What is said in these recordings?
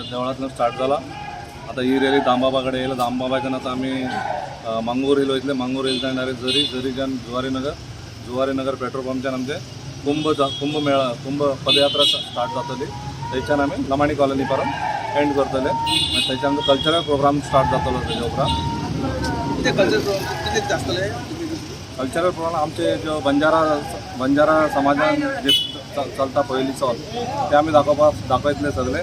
देवळांतल्यान start जाला. आतां ही rally Dambaba कडेन येयला. दामबाबाच्यान आतां आमी मांगूर हिल वयतले. मांगूर हिलच्यान डायरेक्ट जरी, जरीच्यान जुवारी नगर, जुवारी नगर पेट्रोल पंपच्यान आमचे कुंभ मेळा, कुंभ पदयात्रा स्टार्ट जातली. थंयच्यान आमी लमाणी कॉलनी परत एंड करतले. मागीर थंयच्यान आमचो कल्चरल प्रोग्राम स्टार्ट जातलो तेच्या उपरांत. कितें कल्चर कितें कितें आसतलें तुमी? कल्चरल प्रोग्राम आमचे ज्यो बंजारा बंजारा समाजान जे चलता पयलीं चल, ते आमी दाखोवपाक दाखयतले. सगळे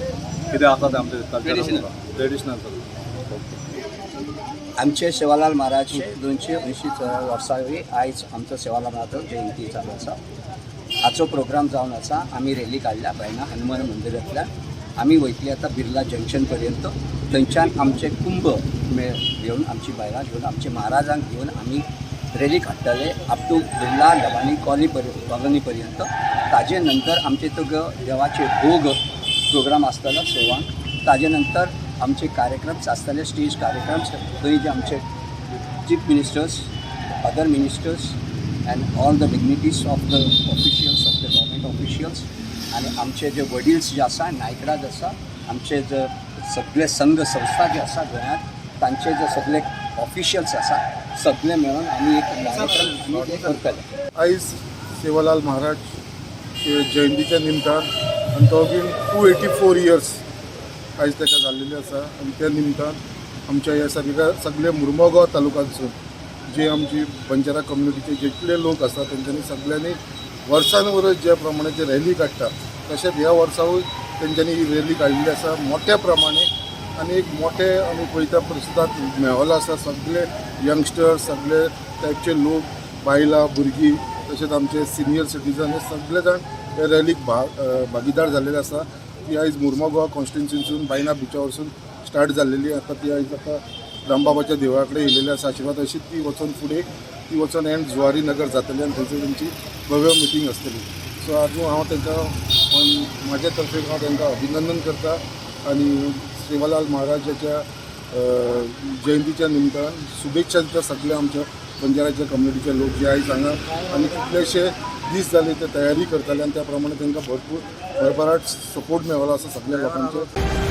कितें आसा ते आमचे कल्चरल ट्रेडिशनल सगळें. आमचे सेवालाल महाराजचे 280 वर्सावी आयज आमचो सेवालाल महाराज जयंती चालू आसा. हाचो प्रोग्राम जावन आसा. आमी रॅली काडल्या बायना हनुमान मंदिरांतल्यान. आमी वयतली आतां बिर्ला जंक्शन पर्यंत. थंयच्यान आमचे कुंभ मेळ घेवन, आमची बायलां घेवन, आमचे महाराजांक घेवन आमी रॅली काडटले अप टू बिर्ला लबानी कॉलनी पर्यंत, कॉलनी पर्यंत. ताजे नंतर आमचे तो देवाचे भोग प्रोग्राम आसतलो 6वांक. ताजे नंतर आमचे कार्यक्रम आसतले, स्टेज कार्यक्रम. थंय जे आमचे chief ministers, other ministers and all the dignitaries of the officials of the government officials आनी आमचे जे वडील्स जे आसा, नायकराज आसा, आमचे जे सगळे संघ संस्था जे आसा गोंयांत, तांचे जे सगळे ऑफिशियल्स आसा, सगळे मेळून आमी एक कार्यक्रम आमी ते करतले. आयज सेवालाल महाराज जयंतीच्या निमतान आनी तो बीन 284 इयर्स आयज ताका जाल्लेले आसा आनी त्या निमतान आमच्या ह्या सगळ्या सगळे मुर्मगांव तालुक्यांतसून जे आमची बंजारा कम्युनिटीचे जितले लोक आसा, तेंच्यांनी सगळ्यांनी वर्सान वर्स ज्या प्रमाणे ते रॅली काडटा, तशेंच ह्या वर्सावूय तेंच्यांनी ही रॅली काडिल्ली आसा मोठ्या प्रमाणे. आनी एक मोठे आमी पळयता प्रसिदाद मेळोलो आसा. सगळे यंगस्टर्स, सगळे टायपचे लोक, बायलां, भुरगीं, तशेंच आमचे सिनियर सिटीजन हे सगळे जाण ह्या रॅलीक भागीदार जाल्लेले आसा. ती आयज मुर्मगांव कॉन्स्टिट्युन्सीसून बायना बिचा वरसून स्टार्ट जाल्लेली. आतां ती आयज आतां रामबाबाच्या देवळा कडेन येयलेली आसा. आशिर्वाद अशीच ती वचोन फुडें ती वचोन एंड जुवारी नगर जातली आनी थंयसर तेंची भव्य मिटींग आसतली. सो आजून हांव तांकां म्हाज्या तर्फे हांव तांकां अभिनंदन करता आनी सेवालाल महाराजाच्या जयंतीच्या निमतान शुभेच्छा दिता सगळ्या आमच्या बंजाराच्या कम्युनिटीचे लोक जे आयज हांगा आनी कितलेशे दीस जाले ते तयारी करताले आनी त्या प्रमाणे तांकां भरपूर भरभराट सपोर्ट मेळ्ळो आसा सगळ्या लोकांचे.